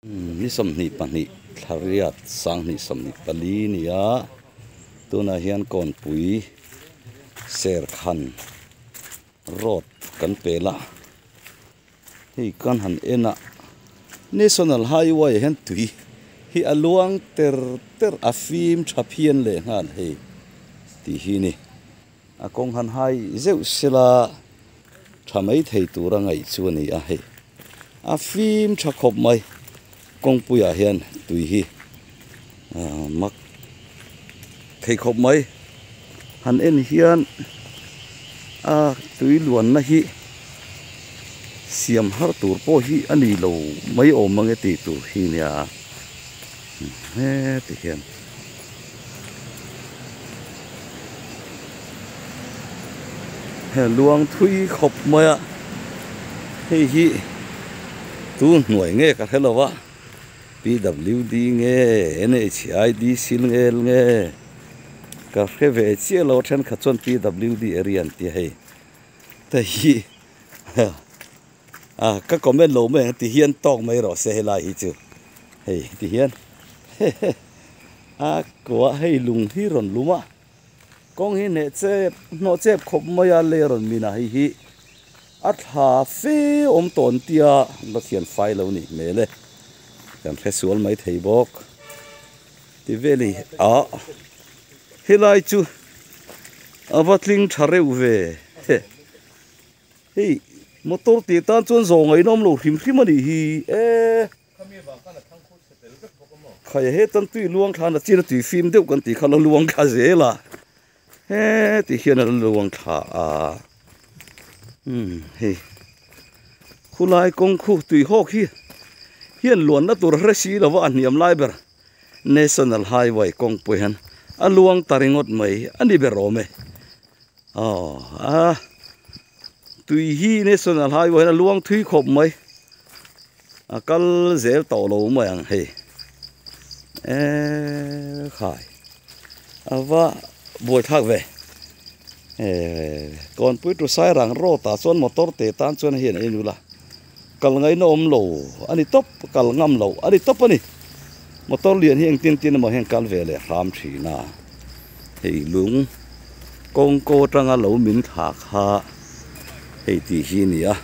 Ni 22 thla riat 2024 nia tunah hian kawnpui serkhan road kan pel a hei kan han en a national highway ah hian tui hi a luang ter ter a fim tha phian leh nghal hei tih hi a ni a kawng han hai zeuh sela tha mai thei tur a ngaih chu a ni a hei a fim tha khawp mai kawngpuiah hian tui hi ah mak thei khawp mai han en hian a tui luanna hi siam har tur pawh hi a ni lo mai awm ang e tih tur hi nia heti hian. He luang thui khawp mai a hei hi tu hnuai nge ka hre lo a P W D nge N H I D sil nge nge ka hre ve chiah lo a thenkhat chuan P W D area an tia hei te hi a ka comment lo mai ang ti hian tawk mai rawh se helai hi chu hei ti hian a kua hei lung hi rawn lum a kawng hi hneh chep hnawh chep khawp mai a lei a rawn min a hei hi a thla fe awm tawn tia la thian fai lo ni hmel e kan hre sual mai thei bawk ti vel i ah helai chu a va tling tha reuh ve hei motor tih tan chuan zawh ngaihna awm lo hrim hrim a nih hi e Khai hetan tui luang thlan a chin a tui fim deuh kan tih kha la luang thla zel a heti hian a la luang thla a umm hei khulai kawng khu tui hawk hi hian luanna tur a hre si lo va a hniam lai ber national highway kawngpui hian a luang ta ringawt mai a ni ber awm e aw a tui hi national highway hian a luang thui khawp mai. A kal zel tawh lo mai ang hei eee khai a va buai thlak ve eee kawnpui tu sai rang road ah chuan motor te tan chuan hei an en ula kal ngaihna awm lo a ni tawp kal ngam lo a ni tawp a ni motor lian hi engtin tin emaw hian kal ve leh hram thin a hei lung kawngko atanga lo min thla kha hei tih hi a ni a.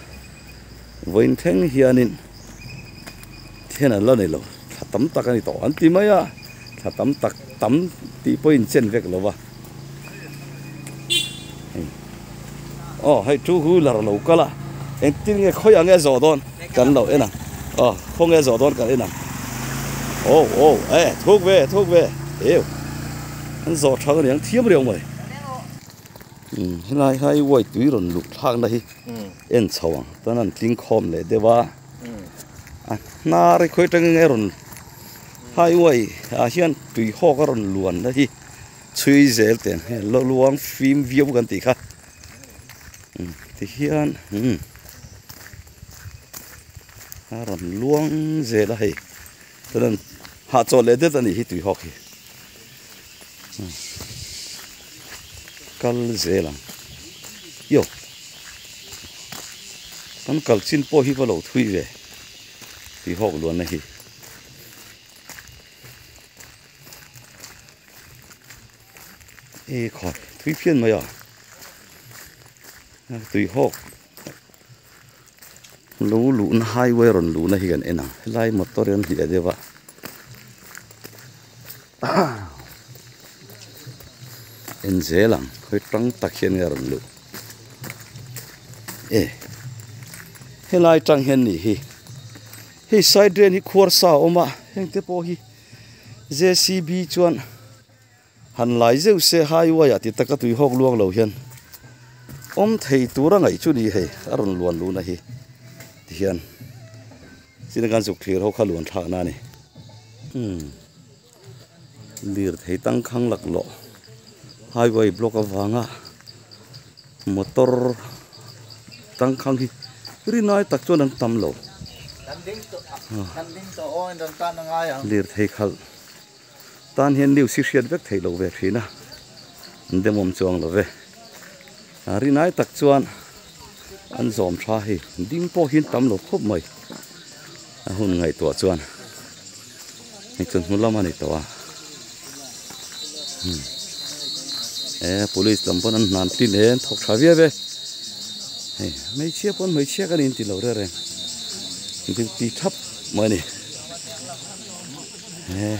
Vawiin thleng hianin thian an la nei lo, thla tam tak a ni tawh an ti mai a, thla tam tak tam tih pawhin chen vek lo va. Aw hei two wheeler a lo kal a, engtin nge khawiah nge zawh dawn kan lo en ang, aw khaw nge zawh dawn kan en ang, aw aw e thuk ve thuk ve eu an zawh tha ka niang thiam riau mai. Umm helai highway tui rawn luh thlakna hi en chho ang chuan an tling khawm leh deuh a a hnar hi khawi atangin nge rawn highway ah hian tui hawk a rawn luan na hi chhui zel teh ang hei la luang fim viau kan tih kha umm tihian umm a rawn luang zel a hei chuan hahchawlh leh det a nih hi tui hawk hi. Kal zel ang yo kan kal chin pawh hi va lo thui ve tih hawk luan na hi e khaw thui phian mai a tui hawk lo luhna highway rawn luhna hi kan en ang helai motor hi an hliah deuh a. En zel ang hawi tang tak hian nge a rawn luh e helai tang hian nih hi hei side drain hi khuar sa a awm a heng te pawh hi J C B chuan han lai zeuh se highway ah ti taka tui hawk luang lo hian awm thei tur a ngaih chu ni hei a rawn luan luhna hi tihian. China kan zuk thlir ho kha luan thlak na a ni. Umm lirthei tangkhang laklawh highway block avanga motor tangkhang hi rinai tak chuan an tam lo. Lirthei khalh tan hian news hi hriat vek theih loh ve thin a, an demawm chuang lo ve. Rinai tak chuan an zawm tha hei ding pawh hi an tam lo khawp mai a hun ngaihtuah chuan. Hei chawhnu lam a ni tawh a e police lam pawn an hnan tin e an thawk tha viau e hei hmeichhia pawn hmeichhia ka ni an ti lo reng reng duty thap mai a ni e.